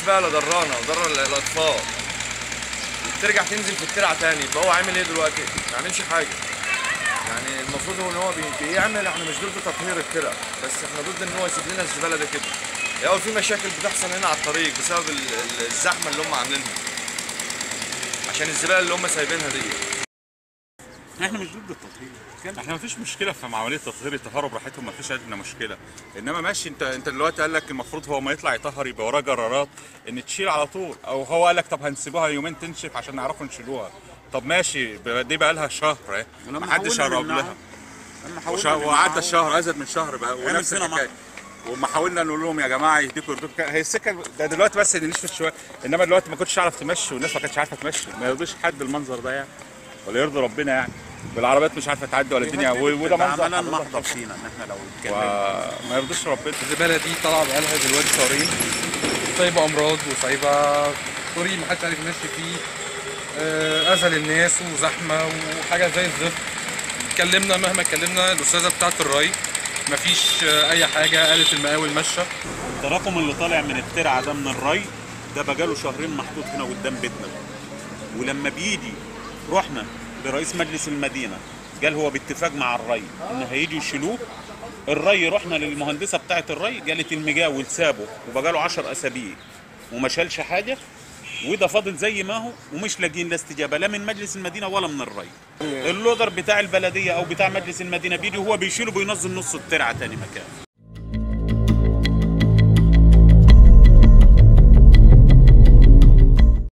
زبالة ضرانا وضر الاطفال، وبترجع تنزل في الترعه تاني. يبقى هو عامل ايه دلوقتي؟ ما عملش حاجة. يعني المفروض هو ان هو بيعمل، احنا مش ضد تطهير الترع، بس احنا ضد ان هو يسيب لنا الزبالة ده كده. الاول في مشاكل بتحصل هنا على الطريق بسبب الزحمة اللي هم عاملينها عشان الزبالة اللي هم سايبينها دي. احنا مش ضد التطهير، احنا مفيش مشكلة في عملية تطهير، يطهروا براحتهم مفيش عندنا مشكلة. انما ماشي، انت دلوقتي قال لك المفروض هو ما يطلع يطهر يبقى وراه جرارات ان تشيل على طول، او هو قال لك طب هنسيبوها يومين تنشف عشان نعرفوا نشيلوها. طب ماشي، دي بقى لها شهر محدش هرب لها، وعدى الشهر ازيد من شهر بقى ونفس الحكاية. وما حاولنا نقول لهم يا جماعة يهديكوا يرضيكوا، هي السكة ده دلوقتي بس اللي نشفت شوية، انما دلوقتي ما كنتش عارف تمشي والناس ما كانتش عارفه تمشي. ما يرضيش حد المنظر ده يعني، ولا يرضي ربنا يعني، بالعربيات مش عارفه تعدي ولا الدنيا، وده منظر عملنا محضر فينا ان احنا لو اتكلمنا ما يرضيش ربنا. الزبالة دي طالعه بقالها دلوقتي شهرين، سايبه امراض وسايبه طريق ما حدش عارف يمشي فيه، اذى للناس وزحمه وحاجه زي الزفت. اتكلمنا مهما اتكلمنا، الاستاذة بتاعه الري مفيش اي حاجة، قالت المقاول ماشية. التراكم اللي طالع من الترعه ده من الري ده بقاله شهرين محطوط هنا قدام بيتنا، ولما بيجي رحنا لرئيس مجلس المدينة قال هو باتفاق مع الري ان هيجوا يشيلوه. الري رحنا للمهندسه بتاعه الري قالت المجاول سابه وبقاله 10 اسابيع وما شالش حاجة، وده فاضل زي ما هو، ومش لاقيين لا استجابة لا من مجلس المدينة ولا من الري. اللودر بتاع البلدية او بتاع مجلس المدينة بيجي وهو بيشيله بينظم نص الترعه تاني مكان.